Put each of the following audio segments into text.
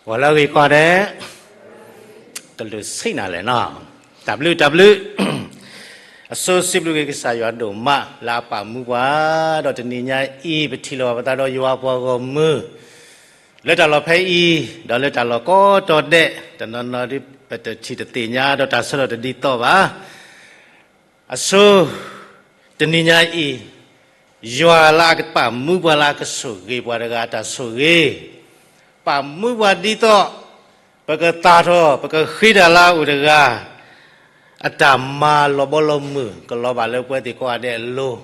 ဂီၤလၢအဂ့ၤကိးဂၤဒဲး, ကလူၤဆံးနၤလဲၣ်နီၤ, တၢ်ဘျုးတၢ်ဘျုး, အဆိစံးဘျုးက့ၤကစၢ်ယွၤဒိၣ်မး လၢအပာ်မူပှၤ, ဒီးတနံၤညါအံၤ ပထံၣ်လိာ်ပသးဒီးယွၤအပှၤဂီၢ်မုၢ် လၢတၢ်လီၢ်ဖဲအံၤ, ဒီးလၢတၢ်လီၢ်ကိးတီၤဒဲး, တနီၤနီၤဒ်ပတထံၣ်တသ့ၣ်ညါ ဒီးတၢ်ဆၢထၢၣ်တဒ်သိးဘၣ်. အဆိ တနံၤညါအံၤ, ယွၤလၢအကပာ်မူပှၤလၢအကဆိၣ်ဂ့ၤပှၤတဂၤအတၢ်ဆိၣ်ဂ့ၤ, ပာ်မူပှၤဒ်သိး ပကသၣ်ထီၣ် ပကဃ့တၢ်လၢအအိၣ်တဂၤ အတၢ်မၤလီၤဘီလီၤမုၢ် ကလီၤဘၣ်လၢပဝဲသ့ၣ်ကိးဂၤဒဲးအလိၤ,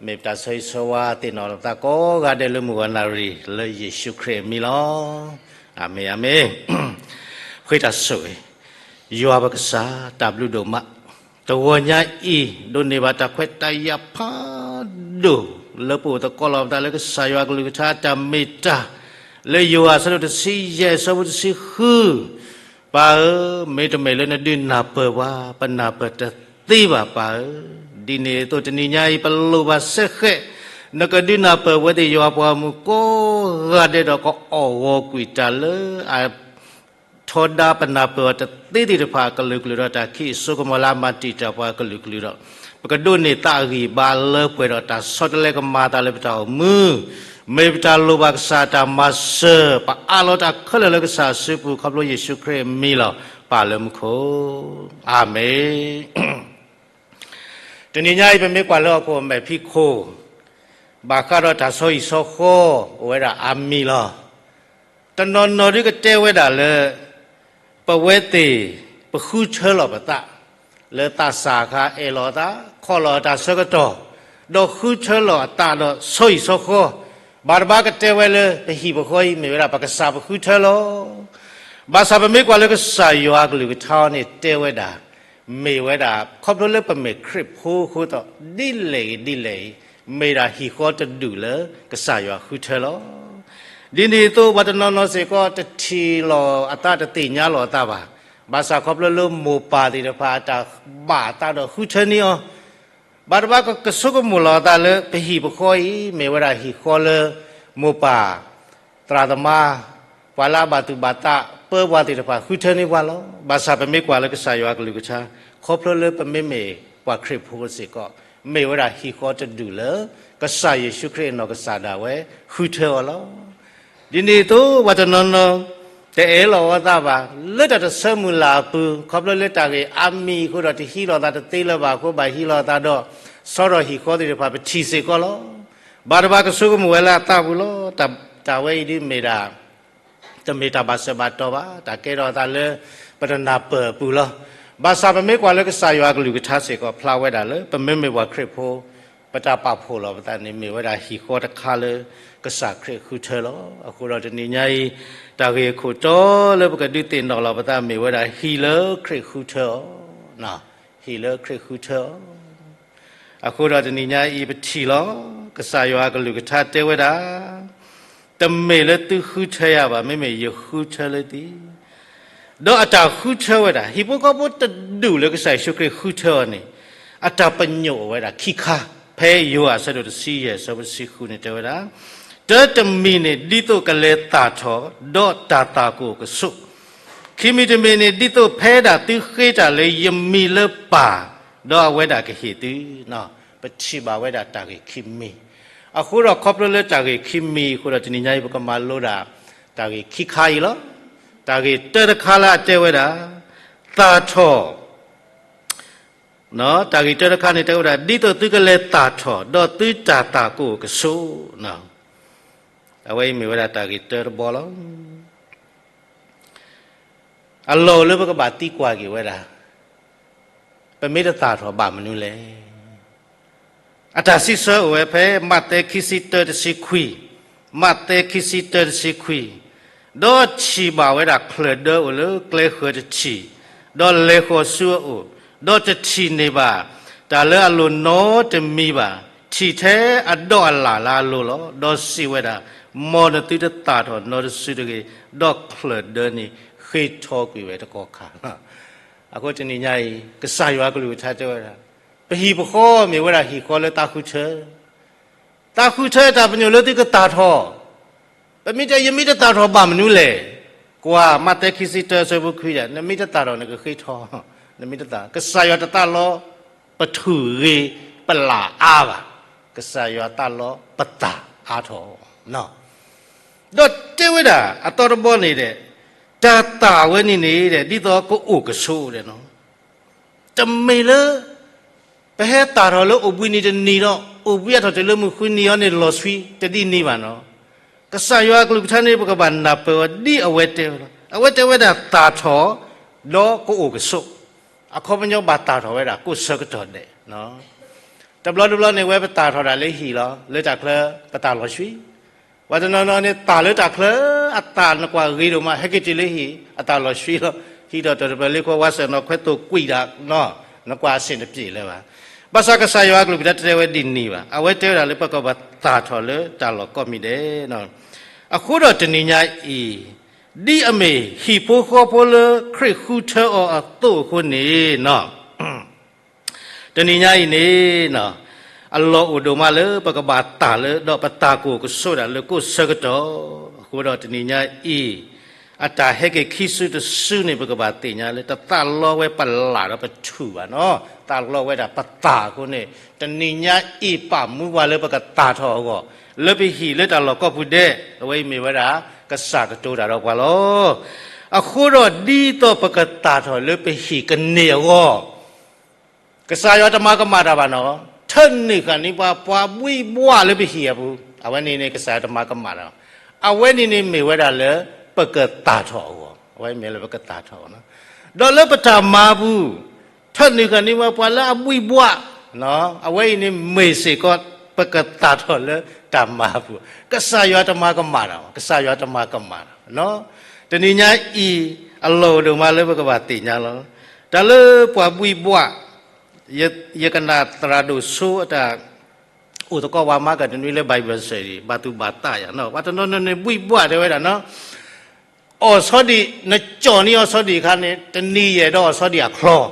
မ့ၢ်ပတၢ်ဆၢဂ့ၤဆၢဝါသ့ၣ်နီၣ်လီၤပသးကိးဂၤဒဲးလၢမုၢ်ဂီၤနၣ်ရံၣ် လၢယ့ၣ်ၡူးခရံာ်အမံၤလီၤ. အၤမ့ၣ်, အၤမ့ၣ်. ဃ့တၢ်ဆိၣ်ဂ့ၤ, ယွၤပကစၢ် တၢ်ဘျုးဒိၣ်မး တဂီၤညါအံၤ ဒိးန့ၢ်ဘၣ်တၢ်ခွဲးတၢ်ယာ်ဖးဒိၣ် လၢပအိၣ်သကိးလီၤပသးလၢကစၢ်ယွၤအကလုၢ်ကထါတၢ်မ့ၢ်တၢ်, လၢယိၤဟၣ်အဆၢဒိၣ်တဆံယဲၢ် အဆၢဖိတဆံဃု, ပၢ်ဧၢ, မ့တမ့ၢ်လၢနဒုးနၢ်ပၢၢ်ပှၤ ပနၢ်ပၢၢ်တသ့ဘၣ်ပၢ်ဧၢ, ဒ်န့ၣ်အသိးတနံၤညါအံၤ ပလိၣ်ဘၣ်စဲဃဲး နကဒုးနၢ်ပၢၢ်ဝဲသ့ၣ်ယွၤပှၤဂီၢ်မုၢ်ကိးဂၤဒဲးဒီး ကအီၣ်ဂီၤကွံာ်တၢ်လၢအ ထီဒါပနၢ်ပၢၢ်အီၤတသ့သ့ၣ်တဖၣ်အကလုာ်ကလုာ်ဒီး တၢ်ခံးအစိကမီၤလၢအမၤတံာ်တာ်ပှၤအကလုာ်ကလုာ်ဒီး ပကဒိးန့ၢ်သးအဂံၢ်ဘါလၢပှဲၤဒီး တၢ်ဆီတလဲကမၤအသးလၢပတၢ်အိၣ်မူ, မ့ၢ်ပတၢ်လိၣ်ဘၣ်ကစၢ်တၢ်မၤစၢၤ ပအးလီၤတၢ်ခဲလၢာ်လၢကစၢ်အစုပူၤ ခီဖျိယ့ၣ်ၡူးခရံာ်အမံၤလီၤ. ပၢ်လၢမူခိၣ်, အၤမ့ၣ်. တနံၤညါအံၤ ပမ့ၢ်ကွၢ်လၢဟီၣ်ခိၣ်မဲာ်ဖံးခိၣ်, ဘၣ်ဃးဒီးတၢ်ဆီဟံၣ်ဆီဃီ အိၣ်ဝဲဒၣ်အါမံၤလီၤ. တနီၤနီၤဒုကတဲဝဲဒၣ်လၢ ပဝဲသ့ၣ် ပဃုထၢလီၤပသး လၢသးစၢ်အခါ အဲၣ်လီၤအသး ခီၣ်လီၤအတၢ်ဆၢကတီၢ် ဒီးဃုထၢလီၤအသးဒီးဆီဟံၣ်ဆီဃီ, ဘၣ်တဘၣ်ကတဲဝဲလၢ ပဟံၣ်ပဃီအံၤ မ့ၢ်ဝဲဒၣ်ပကစၢ်ပဃုထၢလီၤ. ဘၣ်ဆၣ်ပမ့ၢ်ကွၢ်လၢကစၢ်ယွၤအကလုၢ်ကထါအံၤန့ၣ် တဲဝဲဒၣ် မ့ၢ်ဝဲဒၣ် ခီဖျိလၢပမ့ၢ်ခရံာ်ဖိအဃိသတး ဒ်လဲၣ်ဂ့ၤဒ်လဲၣ်ဂ့ၤ မ့ၢ်ဒၣ်ဟံၣ်ဃီတဒူၣ်လၢကစၢ်ယွၤဃုထၢလီၤ. ဒ်န့ၣ်အသိး ပှၤတနီၤနီၤစ့ၢ်ကီး တထံၣ်လီၤအသး တသ့ၣ်ညါလီၤအသးဘၣ်. ဘၣ်ဆၣ်ခီဖျိလၢမိၢ်ပၢ်သ့ၣ်တဖၣ် အတၢ်ဘၣ်အသးဒီးဃုထၢန့ၢ်အီၤ ဘၣ်တဘၣ်ကဆိကမိၣ်လီၤအသးလၢ ပဟံၣ်ပဃီအံၤ မ့ၢ်ဝဲဒၣ်ဟံၣ်ဃီလၢ မိၢ်ပၢ် သရၣ်သမါ ပှၤလၢအဘၣ်သူၣ်ဘၣ်သး ပၢပှၤသ့ၣ်တဖၣ် ဃုထၢန့ၢ်ပှၤလီၤ. ဘၣ်ဆၣ်ပမ့ၢ်ကွၢ်လၢကစၢ်ယွၤအကလုၢ်ကထါ ခီဖျိလၢပမ့မ့ၢ်ပှၤခရံာ်ဖိစ့ၢ်ကီး မ့ၢ်ဝဲဒၣ်ဟံၣ်ဃီတဒူၣ်လၢ ကစၢ်ယ့ၣ်ၡူးခရံာ်အနီၢ်ကစၢ်ဒၣ်ဝဲ ဃုထၢအီၤလီၤ. ဒ်န့ၣ်အသိး ပှၤတနီၤနီၤ တအဲၣ်လီၤအသးဘၣ် လၢတၢ်တဆၢမုၢ်လၢ်အပူၤ ခီဖျိလၢတၢ်ဂ့ၢ်အါမံၤအဃိဒီး တဟံးလီၤသးတသ့လၢၤဘၣ်အဃိ ဘၣ်ဟံးလီၤသးဒီး ဆီဒီးဟံၣ်ဃီသ့ၣ်တဖၣ် ပထံၣ်စ့ၢ်ကီးလီၤ. ဘၣ်တဘၣ်ကဆိကမိၣ်ဝဲလၢအသးပူၤလီၤ. တၢ်ဝဲအံၤဒ်မ့ၢ်ဒၣ် တမ့ၢ်တၢ်ဘၣ်စၢၤဘၣ်တီၢ်ဘၣ်, တၢ်ကဲထီၣ်အသးလၢ ပတနၢ်ပၢၢ်အပူၤလီၤ. ဘၣ်ဆၣ်ပမ့ၢ်ကွၢ်လၢကစၢ်ယွၤအကလုၢ်ကထါစ့ၢ်ကီး ဖျါဝဲဒၣ်လၢ ပမ့မ့ၢ်ပှၤခရံာ်ဖိ ပတၢ်ပာ်ဖှိၣ်လီၤပသးန့ၣ် မ့ၢ်ဝဲဒၣ်ဟံၣ်ဃီတခါလၢ ကစၢ်ခရံာ်ဃုထၢလီၤ. အဃိဒီးတနံၤညါအံၤ တၢ်ဂ့ၢ်အခိၣ်တီလၢပကဒုးသ့ၣ်နီၣ်လီၤပသး မ့ၢ်ဝဲဒၣ်ဟံၣ်လၢခရံာ်ဃုထၢအီၤ, ဟံၣ်လၢခရံာ်ဃုထၢအီၤ. အဃိဒီးတနံၤညါအံၤပထံၣ်လီၤ. ကစၢ်ယွၤအကလုၢ်ကထါတဲဝဲဒၣ်, တမ့ၢ်လၢသုဃုထၢယၤဘၣ်, မ့မ့ၢ်ယဃုထၢလၢသု, ဒီးအတၢ်ဃုထၢဝဲဒၣ် ဟံၣ်ဖိဃီဖိတဒူၣ်လၢကစၢ်ယ့ၣ်ၡူးခရံာ်ဃုထၢအီၤန့ၣ် အတၢ်ပညိၣ်အိၣ်ဝဲဒၣ်ခံခါ, ဖဲယိၤဟၣ်အဆၢဒိၣ်တဆံယဲၢ် အဆၢဖိတဆံဃုန့ၣ်တဲဝဲဒၣ်, တၢတမံၤန့ၣ် ဒ်သိးကလဲၤသၣ်ထီၣ်, ဒီးတၢ်သၣ်ကအိၣ်ကဆိး, ခံမံၤတမံၤန့ၣ် ဒ်သိးဖဲဒၣ်သုဃ့တၢ်လၢယမံၤလၢပၢ်, ဒီးအဝဲဒၣ်ကဟ့ၣ်သု, ပထံၣ်ဘၣ်ဝဲဒၣ်တၢ်ဂ့ၢ်ခံမံၤ, အဃိဒီးခီဖျိလၢတၢ်ဂ့ၢ်ခံမံၤအဃိဒီး တနံၤညါအံၤ ပကမၤလိဒၣ် တၢ်ဂ့ၢ်ခံခါအံၤလီၤ. တၢ်ဂ့ၢ်တၢတခါလၢအတဲဝဲဒၣ်, သၣ်ထီၣ်, တၢ်ဂ့ၢ်တၢတခါန့ၣ်တဲဝဲဒၣ် ဒ်သိးသုကလဲၤသၣ်ထီၣ် ဒီးသုတၢ်သၣ်ကအိၣ်ကဆိး, အဝဲအံၤမ့ၢ်ဝဲဒၣ်တၢ်ဂ့ၢ်တၢတဘီလီၤ. အလီၢ်အိၣ်လၢပကဘၣ်သံကွၢ်က့ၤဝဲဒၣ်, ပမ့ၢ်တသၣ်ထီၣ်ဘၣ်မနုၤလဲၣ်. အတၢ်စံးဆၢအိၣ်ဝဲဖဲ မးသဲခံဆံတၢတဆံခွံ, မးသဲခံဆံတၢတဆံခွံ, ဒီးထံၣ်ဘၣ်ဝဲဒၣ်ချၢၣ်ဒၢအိၣ်လၢကျဲဃၢၤတထံၣ်, ဒီးလဲၤဃီၤဆူအအိၣ်, ဒီးတထံၣ်န့ၢ်ဘၣ် တၢ်လၢအလိၤနီတမံၤဘၣ်, ထံၣ်ထဲအဒီးအလၣ်လၢအလိၤလီၤ. ဒီးစံးဝဲဒၣ်, မ်နသုတသၣ်ထီၣ်နီတစုတဂ့ၤ, ဒီးချၢၣ်ဒၢန့ၣ်ဃ့ထီကွံာ်ဝဲတကီၢ်ခါ. အဃိတနံၤညါအံၤ ကစၢ်ယွၤကလုၢ်ကထါတဲဝဲဒၣ်, ပဟံၣ်ပဃီမ့ၢ်ဝဲဒၣ်ဟံၣ်ဃီလၢသးဃုထၢ, သးဃုထၢတၢ်ပညိၣ်လၢသုကသၣ်ထီၣ်, ပမ့ၢ်တဲယမ့ၢ်တသၣ်ထီၣ်ဘၣ်မနုၤလဲၣ်. ကွၢ်မးသဲခံဆံတၢ ဆၢဖိခွံဒီး နမ့ၢ်တသၣ်ထီၣ် နကဃ့ထီ, နမ့ၢ်တသၣ်, ကစၢ်ယွၤတသးလီပထူၣ်ဂ့ၤပလၣ်အါဘၣ်, ကစၢ်ယွၤသးလီပသၣ်အါထီၣ်, ဒီးတဲဝဲဒၣ်အသီတဘီန့ၣ်ဒီး, တၢ်သၣ်ဝဲန့ၣ်န့ၣ်ဒီး ဒ်သိးကအိၣ်ကဆိးဒီး တမ့ၢ်လၢ ပဟဲသၣ်ထီၣ်လၢအိၣ်ဘှံးနံၤတနံၤဒီး အိၣ်ဘှံးအါထီၣ်တုၤလၢမုၢ်ဃုနံၤအံၤန့ၣ် လီၤဆှံတဒ်န့ၣ်ဘၣ်နီၤ. ကစၢ်ယွၤအကလုၢ်ကထါန့ၣ် ပကဘၣ်နၢ်ပၢၢ်အီၤဒ်အဝဲတဲဝဲလီၤ. အဝဲတဲဝဲဒၣ်သၣ်ထီၣ် ဒီးကအိၣ်ကဆိး, အခီပညီဘၣ်သၣ်ထီၣ်ဝဲဒၣ်ကိးဆၢကတီၢ်ဒဲး. တဘျီတဘျီန့ၣ် ဝဲပသၣ်ထီၣ်ဒၣ်လၢဟံၣ်လီၤ, လၢတၢ်ချၢပသၣ်လီၤဆှံ ပှၤတနီၤနီၤန့ၣ် သၣ်လၢတၢ်ချၢ အသၣ်နကွၢ်ဂ့ၤဒိၣ်မး ဟဲက့ၤတုၤလၢဟံၣ် အသၣ်လီၤဆှံလီၤ. ဟံးထီၣ်တၢ်တပၢၢ်လၢခွဲးဝါစၢၤနီၤ ခွဲးသိၣ်ကွံာ်ဒၣ်နီၤ, နကွၢ်အဆ့ၣ်တပျ့ၤလၢၤဘၣ်. ဘၣ်ဆၣ်ကစၢ်ယွၤအကလုၢ်ကထါတတဲဝဲဒ်န့ၣ်ဘၣ်. အဝဲတဲဝဲဒၣ်လၢပကဘၣ်သၣ်ထီၣ်လၢတၢ်လီၢ်ကိးမံၤဒဲး. အဃိဒီးတနံၤညါအံၤ, ဒ်အမ့ၢ်ဟံၣ်ဖိဃီဖိလၢခရံာ်ဃုထၢအီၤအသိးအဃိန့ၣ် တနံၤညါအံၤန့ၣ်, အလီၢ်အိၣ်ဒိၣ်မးလၢပကဘၣ်သၣ်လၢ ဒီးပသၣ်ကအိၣ်ကဆိးဒၣ်လၢကိးဆၢကတီၢ်. အဃိဒီးတနံၤညါအံၤ, အတၢ်ဟဲက့ၤခံစုတစုန့ၣ် ပကဘၣ်သ့ၣ်ညါလၢ တသးလီဝဲပလၣ်ဒီးပထူၣ်ဘၣ်နီၤ, သးလီဝဲဒၣ်ပသၣ်အဃိန့ၣ်, တနံၤညါအံၤပာ်မူပှၤလၢပကသၣ်ထီၣ်အဂီၢ်, လၢပဟံၣ်လၢတၢ်လီၢ်ကိးပူၤဒဲး, အဝဲအံၤမ့ၢ်ဝဲဒၣ် ကစၢ်ကတိၤတၢ်ဒီးပှၤလီၤ. အဃိဒီးဒ်သိးပကသၣ်ထီၣ်လၢပဟံၣ်ကန့ၢ်အဂီၢ် ကစၢ်ယွၤတမၤကမၣ်တၢ်ဘၣ်နီၤ, ထၢနုာ်ဃာ်န့ၢ်ပှၤ ပှၤဘှံးဘှးလၢပဟံၣ်အပူၤ, အဝဲန့ၣ်န့ၣ် ကစၢ်ယွၤတမၤကမၣ်တၢ်ဘၣ်. အဝဲန့ၣ်န့ၣ်မ့ၢ်ဝဲဒၣ်လၢပကသၣ်ထီၣ်အဂီၢ်, အဝဲမ့ၢ်လၢပကသၣ်ထီၣ်အဂီၢ်. ဒီးလၢပတၢ်မၤပူၤ, ထၢနုာ်ဃာ်န့ၢ်ပှၤ ပှၤလၢအဘှံးဘှး, အဝဲအံၤန့ၣ်မ့ၢ်စ့ၢ်ကီး ပကသၣ်ထီၣ်လၢတၢ်မၤပူၤ, ကစၢ်ယွၤတမၤကမၣ်တၢ်ဘၣ်, ကစၢ်ယွၤတမၤကမၣ်တၢ်. တနံၤညါအံၤ, အလီၢ်အိၣ်ဒိၣ်မးလၢပကဘၣ်သ့ၣ်ညါလီၤ. တၢ်လၢပှၤဘှံးဘှး, ယကနၣ်သရၣ်ဒိၣ်စိအတၢ် အိၣ်သကိးပှၤမၤကတနွံလၢ Bible study ဘၣ်သူၣ်ဘၣ်သးယၤနီၤ, ပှၤတနီၤနီၤန့ၣ်ဘှံးဘှးတဲဝဲဒၣ်နီၤ, အီၣ်ဆီဒံၣ်, နကၠီၣ်န့ၢ်အီၤဆီဒံၣ်အခါန့ၣ် တနံၤယအဲၣ်ဒိးအီၣ်ဆီဒံၣ်အချီ, ဒီးတ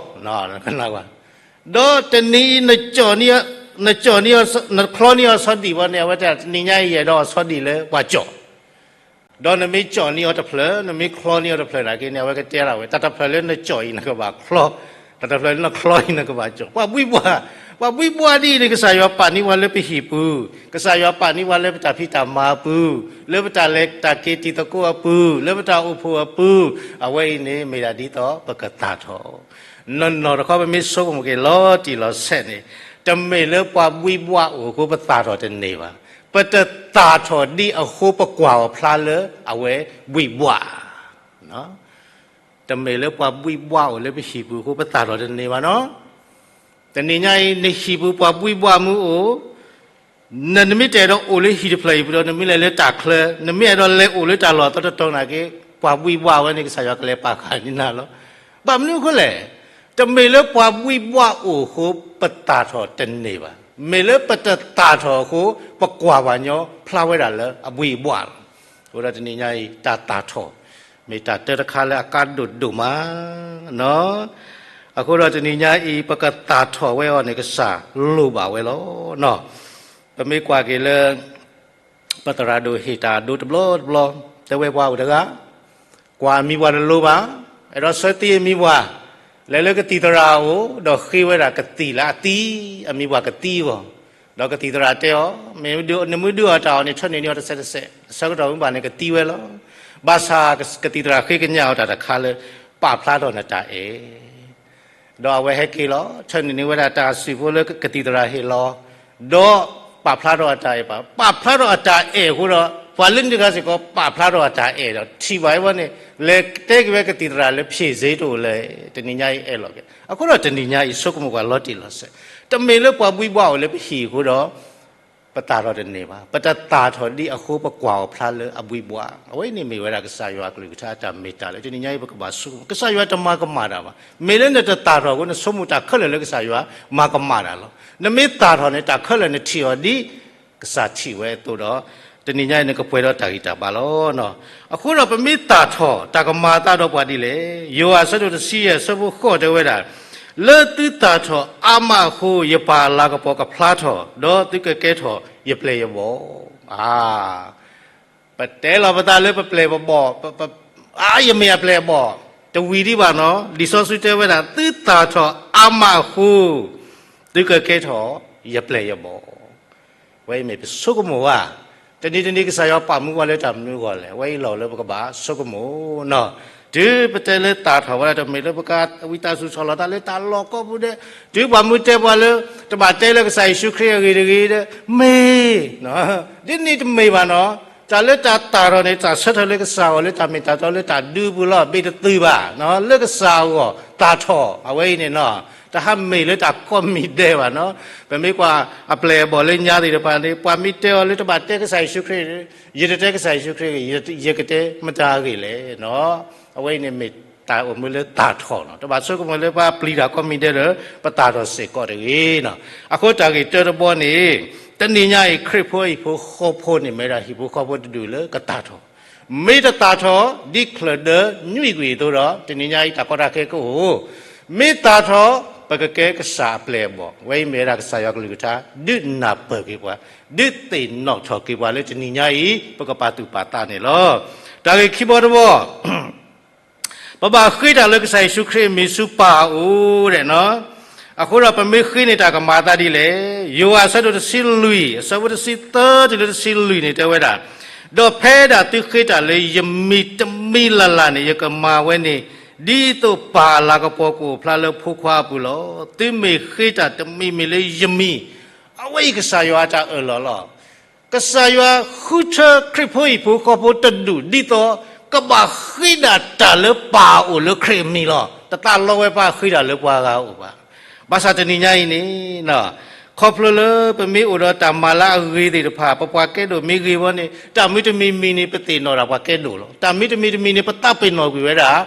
နံၤအံၤ နကၠီၣ်န့ၢ်အီၤ, နချီန့ၢ်အီၤဆီဒံၣ်ဘၣ်န့ၣ် အဝဲတဲ တနံၤညါအံၤယအဲၣ်ဒိးအီၣ်ဆီဒံၣ်လၢပှၤကၠီၣ် ဒီးနမ့ၢ်ကၠီၣ်န့ၢ်အီၤတဖျၢၣ်, နမ့ၢ်ချီန့ၢ်အီၤတဖျၢၣ်နာ်က့န့ၣ် အဝဲကတဲဒၣ်ဝဲ တၢ်တဖျၢၣ်လၢနကၠီၣ်အံၤနကဘၣ်ချီ, တၢ်တဖျၢၣ်လၢနချီအံၤနကဘၣ်ကၠီၣ်. ပှၤဘှံးဘှး, ပှၤဘှံးဘှးဒ်အံၤန့ၣ် ကစၢ်ယွၤပာ်န့ၢ်ပှၤလၢပဟံၣ်ပူၤ, ကစၢ်ယွၤပာ်န့ၢ်ပှၤလၢပတၢ်ဖံးတၢ်မၤအပူၤ, လၢပတၢ်လဲၤတၢ်က့ၤတံၤသကိးအပူၤ, လၢပတၢ်အိၣ်ဖှိၣ်အပူၤ, အဝဲအံၤန့ၣ်မ့ၢ်ဒၣ်ဒ်သိးပကသၣ်ထီၣ် နီၢ်နီၢ်တခီပမ့ၢ်ဆိကမိၣ်က့ၤလီၤတံၢ်လီၤဆဲးန့ၣ်, တမ့ၢ်လၢပှၤဘှံးဘှးအိၣ်အဃိပသၣ်ထီၣ်တန့ၢ်ဘၣ်. ပတသၣ်ထီၣ်ဒ်အဃိပကွၢ်အီၤဖျါလၢအဝဲဘှံးဘှး. တမ့ၢ်လၢပှၤဘှံးဘှးအိၣ်လၢပဟံၣ်ပူၤအဃိပသၣ်ထီၣ်တန့ၢ်ဘၣ်နီၤ. တနံၤညါအံၤ နဟံၣ်ပူၤပှၤဘှံးဘှးမ့ၢ်အိၣ်, နမ့ၢ်တအဲၣ်ဒိးအိၣ်လၢဟံၣ်တဖျၢၣ်အံၤပူၤဒီး နမ့ၢ်လဲၤလၢတၢ်ချၢ, နမ့ၢ်အဲၣ်ဒိးလဲၤအိၣ်လၢတၢ်လီၢ်အသီတတီၤနာ်က့, ပှၤဘှံးဘှးဝဲန့ၣ် ကစၢ်ယွၤကလဲၤပာ်ဃာ်န့ၢ်နၤလီၤ. ဘၣ်မနုၤအဃိလဲၣ်, တမ့ၢ်လၢပှၤဘှံးဘှးအိၣ်အဃိပသၣ်ထီၣ်တန့ၢ်ဘၣ်. မ့ၢ်လၢပတသၣ်ထီၣ်အဃိ ပကွၢ်ပှၤကညီဖျါဝဲဒၣ်လၢအဘှံးအဘှးလီၤ. အဃိဒီးတနံၤညါအံၤ တၢ်သၣ်ထီၣ် မ့ၢ်တၢ်တၢတခါလၢအကါဒိၣ်ဒိၣ်မး အဃိဒီးတနံၤညါအံၤ ပကသၣ်ထီၣ်ဝဲအီၤန့ၣ် ကစၢ်လိၣ်ဘၣ်ဝဲလီၤ. ပမ့ၢ်ကွၢ်က့ၤလၢ ပသရၣ်ဒိၣ်ဟ့ၣ်တၢ်အဒိတဘျီတဘျီ, တဲဝဲပှၤအိၣ်တဂၤ, ကွၢ်အမံၤပှၢ်တလိၤဘၣ်, အဲၣ်ဒိးဆၢသံအမံၤပှၢ်, လဲၤလၢကသံၣ်သရၣ်အအိၣ်, ဒီးဃ့ဝဲဒၣ်ကသံၣ်လၢအသံ, အမံၤပှၢ်ကသံအဂီၢ်, ဒီးကသံၣ်သရၣ်တဲအီၤ, မ့ၢ်နမ့ၢ်ဒုးအီၣ်တၢ်အီၣ်န့ၣ် ထၢနုာ်န့ၢ်အီၤတစဲးတစဲး, ဆၢကတီၢ်မ့ၢ်ဘၣ်န့ၣ်ကသံဝဲလီၤ. ဘၣ်ဆၣ်ကသံၣ်သရၣ်ဃ့ကညးအီၤတၢ်တခါလၢ ပာ်ဖျါထီၣ်နတၢ်အဲၣ် ဒီးအဝဲဟဲက့ၤလီၤ, ထၢနုာ်န့ၢ်ဝဲဒၣ်တၢ်စုၣ်ဖိလၢကသံၣ်သရၣ်ဟ့ၣ်လီၤ, ဒီးပာ်ဖျါထီၣ်အတၢ်အဲၣ်ပၣ်, ပာ်ဖျါထီၣ်အတၢ်အဲၣ်အဃိဒီး ပှၤလၢန့ၣ်တဂၤစ့ၢ်ကီး ပာ်ဖျါထီၣ်အတၢ်အဲၣ်ဒီး ထံၣ်ဘၣ်အဝဲန့ၣ် လဲၤတဲက့ၤဝဲကသံၣ်သရၣ်လၢ ဖြေဆေး တအိၣ်လဲၣ်, တနံၤညါအံၤအဲၣ်လီၤက့ၤ. အဃိဒီးတနံၤညါအံၤ ဆိကမိၣ်ကွၢ်လီၤတံၢ်လီၤဆဲး, တမ့ၢ်လၢပှၤဘှံးဘှးအိၣ်လၢပဟံၣ်အဃိဒီး ပသၣ်ထီၣ်တန့ၢ်ဘၣ်. ပတသၣ်ထီၣ်ဒ်အဃိပကွၢ်အီၤဖျါလၢအဘှံးဘှး. အဝဲအံၤန့ၣ်မ့ၢ်ဝဲဒၣ်ကစၢ်ယွၤအကလုၢ်ကထါအတၢ်မ့ၢ်တၢ်လၢ တနံၤညါအံၤပကဘၣ်ဆိကမိၣ်, ကစၢ်ယွၤတမၤကမၣ်တၢ်ဘၣ်. မ့ၢ်လၢနတသၣ်ထီၣ်အဃိ နဆိကမိၣ်တၢ်ခဲလၢာ်လၢကစၢ်ယွၤမၤကမၣ်တၢ်လီၤ. နမ့ၢ်သၣ်ထီၣ်န့ၣ် တၢ်ခဲလၢာ်နထံၣ်အီၤဒ် ကစၢ်ထံၣ်ဝဲအသိးဒီး တနံၤညါအံၤနကပှဲၤဒီးတၢ်ဂံၢ်တၢ်ဘါလီၤ. အဃိဒီးပမ့ၢ်သၣ်ထီၣ် တၢ်ကမၤအသးဒီးပှၤဒ်လဲၣ်. ယိၤဟၣ်အဆၢဒိၣ်တဆံယဲၢ် အဆၢဖိဃိးတဲဝဲဒၣ်, လၢသုသၣ်ထီၣ်အါမးအဃိ ယပၢ်အလၤကပီၤကဖျါထီၣ်, ဒီးသုကကဲထီၣ်ယပျဲၢ်ယဘီၣ်. အါ ပတဲလီၤပသးလၢပပျဲၢ်ပဘီၣ်, ပ, ပ, အါ ယမ့ၢ်အပျဲၢ်အဘီၣ်, တဝံၤဒံးဘၣ်နီၤ. လံာ်စီဆှံတဲဝဲဒၣ် သုသၣ်ထီၣ်အါမးအဃိ, သုကကဲထီၣ်ယပျဲၢ်ယဘီၣ်. ဝဲအံၤမ့ၢ်ပဆိကမိၣ်ဝဲ, တနံၤတနံၤကစၢ်ယွၤပာ်မူပှၤလၢတၢ်မနုၤအဂီၢ်လဲၣ်, အဝဲအံၤလီၢ်လၢပကဘၣ်ဆိကမိၣ်နီၤ. တုၤပတဲလၢသၣ်ထီၣ်ဝဲဒၣ် တမ့ၢ်လၢပကဝံသးစူၤဆီၣ်လီၤသးလၢတၢ်လီၢ်ကိးပူၤဒီး, တုၤပှၤမူတဲပှၤလၢ တဘၣ်တဲလၢကစၢ်ယ့ၣ်ၡူးခရံာ်အဂ့ၢ်တဂ့ၤဒီး, မ့ၢ် ဒ်န့ၣ်တမ့ၢ်ဘၣ်နီၤ. တၢ်လၢတၢ်သၣ်ထီၣ်န့ၣ် တၢ်ဆၢထၢၣ်လၢကစၢ်အဂီၢ်လၢတၢ်မ့ၢ်တၢ်တီလၢတၢ်ဒုးပူၤလီၤ. ဘၣ်တသုးဘၣ် လၢကစၢ်အဂီၢ်သၣ်ထီၣ် အဝဲအံၤန့ၣ်နီၤ. တဟးမ့ၢ်လၢတၢ်ကိးမံၤဒဲးဘၣ်နီၤ. ပမ့ၢ်ကွၢ်အပျဲၢ်အဘီၣ်လၢညါသ့ၣ်တဖၣ်န့ၣ် ပှၤမ့ၢ်တဲအီၤလၢတဘၣ်တဲကစၢ်ယ့ၣ်ၡူးခရံာ်, ယတတဲကစၢ်ယ့ၣ်ၡူးခရံာ်အဂ့ၢ်, ယကတဲမတၤအဂ့ၢ်လဲၣ်နီၤ. အဝဲအံၤန့ၣ်မ့ၢ်တၢ်အိၣ်မူလၢသၣ်ထီၣ်နီၤ. တဘၣ်ဆိကမိၣ်လၢပှၤပျံၤတၢ်ကိးမံၤဒဲးဒီး ပသၣ်ထီၣ်စ့ၢ်ကီးတဂ့ၤနီၤ. အဃိတၢ်ဂ့ၢ်တၢတဘီန့ၣ်, တနံၤညါအံၤ ခရံာ်ဖိဟံၣ်ဖိဃီဖိန့ၣ် မ့ၢ်ဝဲဒၣ်ဟံၣ်ဖိဃီဖိတဒူၣ်လၢကသၣ်ထီၣ်, မ့ၢ်တသၣ်ထီၣ် ဒ်ချၢၣ်ဒၢနွံကွံာ်အသိးဒီး တနံၤညါအံၤတၢ်ကီတၢ်ခဲကအိၣ်, မ့ၢ်သၣ်ထီၣ် ပကကဲကစၢ်အပျဲၢ်အဘီၣ်. အဝဲအံၤမ့ၢ်ဝဲဒၣ်ကစၢ်ယွၤကလုၢ်ကထါ ဒုးနၢ်ပၢၢ်က့ၤပှၤ, ဒုးသ့ၣ်နီၣ်ထီၣ်က့ၤပှၤလၢတနံၤညါအံၤ ပကပာ်သူၣ်ပာ်သးန့ၣ်လီၤ. တၢ်ဂ့ၢ်ခံဘီတဘီ ပဘၣ်ဃ့တၢ်လၢကစၢ်ယ့ၣ်ၡူးခရံာ်အမံၤဆူပၢ်အအိၣ်ဒဲးနီၤ. အဃိဒီးပမ့ၢ်ဃ့န့ၣ် တၢ်ကမၤအသးဒ်လဲၣ်. ယိၤဟၣ်အဆၢဒိၣ်တဆံလွံၢ် အဆၢဖိတဆံသၢတုၤလၢတဆံလွံၢ်န့ၣ် တဲဝဲဒၣ်, ဒီးဖဲဒၣ်သုဃ့တၢ်လၢယမံၤတမံၤလၢ်လၢ်န့ၣ် ယကမၤဝဲန့ၣ် ဒ်သိးပၢ်အလၤကပီၤကအိၣ်ဖျါလၢဖိခွါအပူၤလီၤ. သုမ့ၢ်ဃ့တၢ်တမံၤမံၤလၢယမံၤ, အဝဲအံၤကစၢ်ယွၤအတၢ်အၢၣ်လီၤလီၤ. ကစၢ်ယွၤဃုထၢခရံာ်ဖိဟံၣ်ဖိဃီဖိတဒူၣ် ဒ်သိးကဘၣ်ဃ့ဒၣ်တၢ်လၢပၢ်အအိၣ်လၢခရံာ်အမံၤလီၤ. တသးလီဝဲပှၤဃ့တၢ်လၢပှၤဂၤအအိၣ်ဘၣ်. ဘၣ်ဆၣ်တနံၤညါအံၤန့ၣ်, ခီဖျိလၢပမ့ၢ်အိၣ်ဒီးတၢ်မၤလၢအဂ့ၤသ့ၣ်တဖၣ် ပပှၤကဲဒိၣ်မ့ၢ်ဂ့ၤဝဲန့ၣ် တၢ်မံၤတမံၤမံၤန့ၣ် ပသ့ၣ်နီၣ်ဒၣ်ပှၤကဲဒိၣ်လီၤ. တၢ်မံၤတမံၤတမံၤန့ၣ် ပသးပ့ၤနီၣ်ကွံာ်ဝဲဒၣ်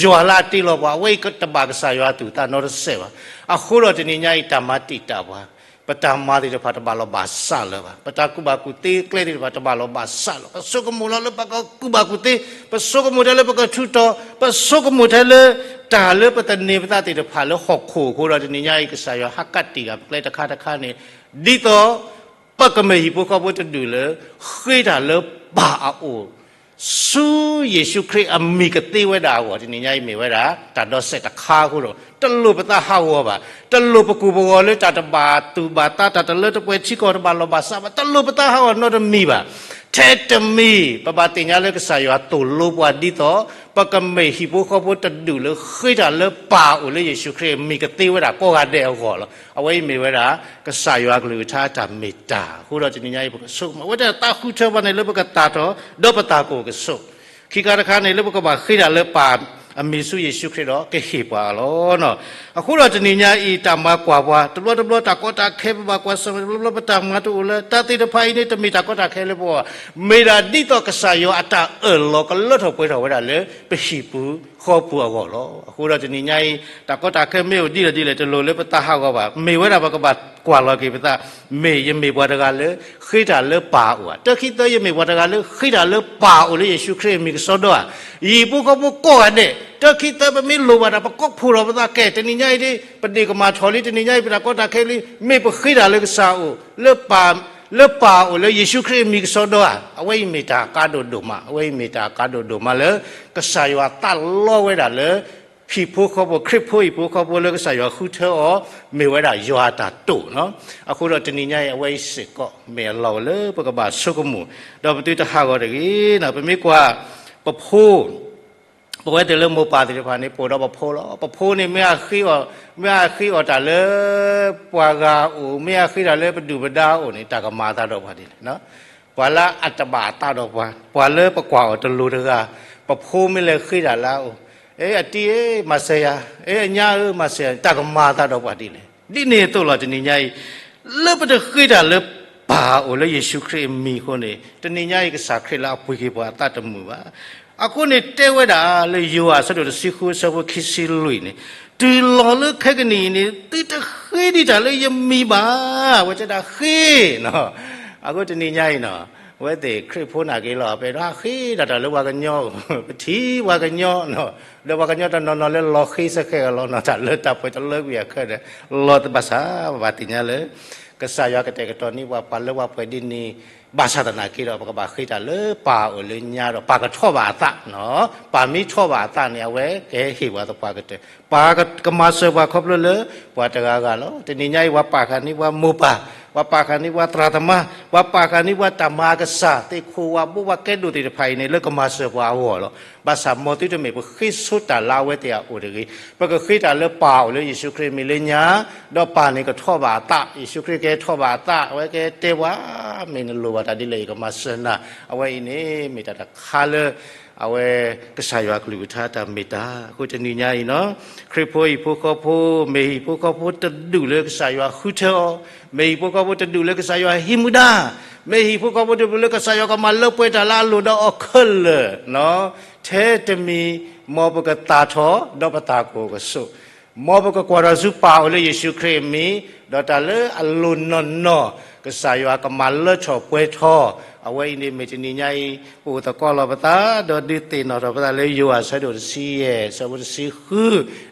ယွၤလၢအတ့လီၤပှၤ, အဝဲအံၤတဘၣ်ကစၢ်ယွၤအသူၣ်အသးနီတစဲးဘၣ်. အဃိဒီးတနံၤညါအံၤ တၢ်မၤတံာ်တာ်ပှၤ, ပတၢ်မၤသ့ၣ်တဖၣ်တဘၣ်လီၤဘၣ်စးလၢၤဘၣ်. ပတၢ်ကူၣ်ဘၣ်ကူၣ်သ့ကျဲသ့ၣ်တဖၣ်တဘၣ်လီၤဘၣ်စးလၢၤ. ပဆိကမိၣ်လီၤလၢပကကူၣ်ဘၣ်ကူၣ်သ့, ပဆိကမိၣ်ထဲလၢပကထူးတီၤ, ပဆိကမိၣ်ထဲလၢ တၢ်လၢပသန့ၤပသးသ့ၣ်တဖၣ်လၢဟီၣ်ခိၣ်အဃိဒီး တနံၤညါအံၤ ကစၢ်ယွၤဟးကးတံာ်ဃာ်ပကျဲတခါတခါန့ၣ်, ဒ်သိး ပကမ့ၢ်ဟံၣ်ဖိဃီဖိတဒူၣ်လၢ ဃ့တၢ်လၢပၢ်အအိၣ် ဆူယ့ၣ်ၡူးခရံာ်အမံၤကသ့ဝဲဒၣ်အဂီၢ်, တနံၤညါအံၤမ့ၢ်ဝဲဒၣ် တၢ်ဒီးစဲးတခါအဃိဒီး တလိၣ်ပသးဟးဂီၤဘၣ်, တလိၣ်ပကူၣ်ပဂီၤလၢတၢ်တဘၣ်သူၣ်ဘၣ်သး တၢ်တလၢတပှဲၤထံကီၢ်တဘၣ်လီၤဘၣ်စးဘၣ်, တလိၣ်ပသးဟးဂီၤနီတမံၤဘၣ်. ထဲတမံၤ ပဘၣ်သ့ၣ်ညါလၢကစၢ်ယွၤသိၣ်လိပှၤဒ်သိး ပကမ့ၢ်ဟံၣ်ဖိဃီဖိတဒူၣ်လၢဃ့တၢ်လၢပၢ်အအိၣ်လၢယ့ၣ်ၡူးခရံာ်အမံၤကသ့ဝဲဒၣ်ကိးဂၤဒဲးအဂီၢ်လီၤ. အဝဲအံၤမ့ၢ်ဝဲဒၣ် ကစၢ်ယွၤကလုၢ်ကထါတၢ်မ့ၢ်တၢ်အဃိဒီး တနံၤညါအံၤ ပကဆိကမိၣ် အဝဲတၢ်သးဃုထၢပှၤန့ၣ်လၢပကသၣ်ထီၣ် ဒီးပသးကအိၣ်ကဆိး, ခံခါတခါန့ၣ် လၢပကဘၣ်ဃ့တၢ်လၢပၢ်အမံၤဆူယ့ၣ်ၡူးခရံာ်ဒီးကဟ့ၣ်ပှၤအီၤလီၤ. အဃိဒီးတနံၤညါအံၤ တၢ်မၤကွၢ်ပှၤ တဘျီတဘျီတၢ်ကီတၢ်ခဲ ပဘၣ်ကွၢ်ဆၢၣ်မဲာ် တဘျီဘျီပတၢ်မၤတအိၣ်လၢၤ တၢ်သ့ၣ်တဖၣ်အံၤန့ၣ် တမ့ၢ်တၢ်ကီတၢ်ခဲလၢပဂီၢ်, မ့ၢ်ဒၣ်ဒ်သိးကစၢ်ယွၤအတၢ်အၢၣ်လီၤကလၢထီၣ်ပှဲၤထီၣ်ဝဲဒၣ်လၢပဟံၣ်ပူၤဃီပူၤအဂီၢ်လီၤ. အဃိဒီးတနံၤညါအံၤ တၢ်ကီတၢ်ခဲမ့ၢ်အိၣ်ဒ်လဲၣ်ဒ်လဲၣ် တလိၣ်လၢပသးဟးဂီၤဘၣ်. မ့ၢ်ဝဲဒၣ်ပကဘၣ်ကွၢ်လီၤက့ၤပသး, မ့ၢ်ယမ့ၢ်ပှၤတဂၤလၢဃ့တၢ်လၢပၢ်အအိၣ်ဧါ. တၢ်ခံသၢ ယမ့ၢ်ပှၤတဂၤလၢဃ့တၢ်လၢပၢ်အအိၣ်လၢယ့ၣ်ၡူးခရံာ်အမံၤကစီဒီဧါ. ယဟံၣ်ဖိဃီဖိကိးဂၤဒဲး တၢ်ခံသၢ ပမ့ၢ်လိၣ်ဘၣ်တၢ် ပကိးဖှိၣ်ထီၣ်ပသးကဲ တနံၤညါအံၤဒ် ပဒ့ၣ်ကမၣ်ထီၣ်လံ တနံၤညါအံၤ ပတၢ်ကီတၢ်ခဲလံ မ့ၢ်ပဃ့တၢ်လၢကစၢ်အအိၣ် လၢပၢ်, လၢပၢ်အအိၣ်လၢယ့ၣ်ၡူးခရံာ်အမံၤကစီဒီဧါ. အဝဲအံၤမ့ၢ်တၢ်ကါဒိၣ်ဒိၣ်မး, အဝဲအံၤမ့ၢ်တၢ်ကါဒိၣ်ဒိၣ်မးလၢ ကစၢ်ယွၤသးလီဝဲဒၣ်လၢ ဟံၣ်ဖိဃီဖိ ခရံာ်ဖိဟံၣ်ဖိဃီဖိလၢကစၢ်ယွၤဃုထၢအီၤ မ့ၢ်ဝဲဒၣ်ယွၤအတၢ်တိာ်နီၤ. အဃိဒီးတနံၤညါအံၤ အဝဲအံၤစ့ၢ်ကီး မ့ၢ်အလီၢ်လၢပကဘၣ်ဆိကမိၣ်, ဒီးပသုတဟးဂီၤတဂ့ၤနီၤ. ပမ့ၢ်ကွၢ် ပဖိ ပဝဲသ့ၣ်လၢမိၢ်ပၢ်သ့ၣ်တဖၣ်န့ၣ် ပိာ်ဒီးပဖိလီၤ. ပဖိန့ၣ် မ့ၢ်အဃ့အီၣ်, မ့ၢ်အဃ့အီၣ်တၢ်လၢပှၤဂၤအအိၣ်, မ့ၢ်အဃ့တၢ်လၢပဒုၣ်ပဒါအအိၣ်န့ၣ် တၢ်ကမၤအသးဒီးပှၤဒ်လဲၣ်. ပှၤလၢအတဘၣ်အသးဒီးပှၤ, ပှၤလၢပကွၢ်အီၤတလိၤတဂၤ, ပဖိမ့ၢ်လဲၤဃ့တၢ်လၢအအိၣ်, အဲ အတံၤဧၢ မၤစၢၤယၤ, အဲ အညါဧၢ မၤစၢၤယၤ, တၢ်ကမၤအသးဒီးပှၤဒ်လဲၣ်. ဒ်န့ၣ်အသိးလီၤ တနံၤညါအံၤ လၢပတဃ့တၢ်လၢပၢ်အအိၣ်လၢယ့ၣ်ၡူးခရံာ်အမံၤအဃိန့ၣ် တနံၤညါအံၤ ကစၢ်ခရံာ်လၢအပှ့ၤက့ၤပှၤအသးတမုာ်ဘၣ်. အဃိန့ၣ် တဲဝဲဒၣ်လၢယိၤဟၣ်အဆၢဒိၣ်တဆံဃုအဆၢဖိခံဆံလွံၢ်န့ၣ်, တုၤလီၤလၢခဲကနံၣ်အံၤန့ၣ် သုတဃ့ဒံးတၢ်လၢယမံၤဘၣ်. အဝဲတဲဒၣ်ဃ့နီၤ. အဃိတနံၤညါအံၤနီၤ, အဝဲသ့ၣ်ခရံာ်ဖိနာ်က့ၤလီၤ ပအဲၣ်ဒိးဃ့ဒၣ်တၢ်လၢပှၤကညီ, ပထံၣ်ပှၤကညီနီၤ, ဒီးပှၤကညီတနီၤနီၤလၢလီၤဃ့စဲဃဲးအလီၤနီၤ တၢ်လၢတၢ်ပှဲၤတလၢကွံာ်အခၢဒီး လီၤသဘၣ်ဆၣ် ပဘၣ်သ့ၣ်ညါလၢ ကစၢ်ယွၤကတဲာ်ကတီၤန့ၢ်ပှၤ ပှၤလၢပှၤပှဲၤဒ်န့ၣ် ဘၣ်ဆၣ်သနာ်က့ဒီး ပကဘၣ်ဃ့တၢ်လၢပၢ်အိၣ်လၢညါဒီး ပၢ်ကထီၣ်ဘၣ်အသး, ပၢ်မ့ၢ်ထီၣ်ဘၣ်အသးန့ၣ် အဝဲကဟ့ၣ်ပှၤသပှၢ်ကတၢၢ်, ပၢ်ကမၤစၢၤပှၤခီဖျိလၢ ပှၤတဂၤဂၤလီၤ. တနံၤညါအံၤ ပှၤပာ်ဃာ်န့ၢ်ပှၤမိၢ်ပၢ်, ပှၤပာ်ဃာ်န့ၢ်ပှၤသရၣ်သမါ, ပှၤပာ်ဃာ်န့ၢ်ပှၤတၢ်မၤအကစၢ်, သ့ၣ်ခိၣ်ဝၣ်ဘိ ပှၤကဲဒိၣ်သ့ၣ်တဖၣ်အံၤန့ၣ် လၢကမၤစၢၤပှၤအဂီၢ်လီၤ. ဘၣ်ဆၣ်မ်သုတမ့ၢ်ပဃ့ဆိတၢ်လၢအဝဲသ့ၣ်အအိၣ်တဂ့ၤ, ပကဃ့တၢ်လၢပၢ်အိၣ်လၢယ့ၣ်ၡူးခရံာ်မံၤလၢညါ, ဒီးပၢ်န့ၣ်ကထီၣ်ဘၣ်အသး, ယ့ၣ်ၡူးခရံာ်ကဟဲထီၣ်ဘၣ်အသး, အဝဲကတဲပှၤ, မ့ၢ်နလိၣ်ဘၣ်တၢ်ဒ်လဲၣ် ယကမၤစၢၤနၤ, အဝဲအံၤန့ၣ် မ့ၢ်တၢ်တခါလၢ အဝဲ ကစၢ်ယွၤကလုၢ်ကထါတၢ်မ့ၢ်တၢ်, အဃိတနံၤညါအံၤနီၤ, ခရံာ်ဖိဟံၣ်ဖိဃီဖိ, မ့ၢ်ဟံၣ်ဖိဃီဖိတဒူၣ်လၢကစၢ်ယွၤဃုထၢအီၤ, မ့ၢ်ဟံၣ်ဖိဃီဖိတဒူၣ်လၢကစၢ်ယွၤဟံးမူဒါ, မ့ၢ်ဟံၣ်ဖိဃီဖိတဒူၣ်လၢကစၢ်ယွၤကမၤလၢပှဲၤတၢ်လၢအလိၣ်ဒီးအီၤခဲလၢာ်, ထဲတမံၤ, မ်ပကသၣ်ထီၣ် ဒီးပသးကအိၣ်ကဆိး မ်ပကကွၢ်ထီၣ်ဆူပၢ်အိၣ်လၢယ့ၣ်ၡူးခရံာ်အမံၤ, ဒီးတၢ်လၢအလိၣ်နီၢ်နီၢ် ကစၢ်ယွၤကမၤလၢထီၣ်ပှဲၤထီၣ်, အဝဲအံၤန့ၣ်မ့ၢ်တနံၤညါအံၤ ပအိၣ်သကိးလီၤပသး ဒီးဒုးသ့ၣ်နီၣ်ထီၣ်ပသးလၢယိၤဟၣ်အဆၢဒိၣ်တဆံယဲၢ် အဆၢဖိတဆံဃု,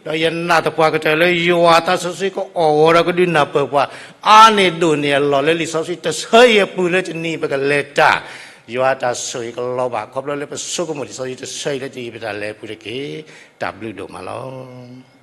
ဒီးယနာ်သပှၢ်ကတၢၢ်လၢယွၤအသးစီဆှံကအိၣ်ဂီၤဒီးကဒုးနၢ်ပၢၢ်ပှၤ အါန့ၢ်ဒိၣ်န့ၢ်အလီၢ်လၢလံာ်စီဆှံတဆၢအံၤအပူၤလၢတနံၤအံၤပကလဲၤတၢ်, ယွၤအတၢ်ဆိၣ်ဂ့ၤကလီၤဘၣ် ခီဖျိလၢပဆိကမိၣ်လံာ်စီဆှံတဆၢအံၤလၢတနံၤအံၤပတၢ်လဲၤအပူၤတက့ၢ်. တၢ်ဘျုးဒိၣ်မးလီၤ.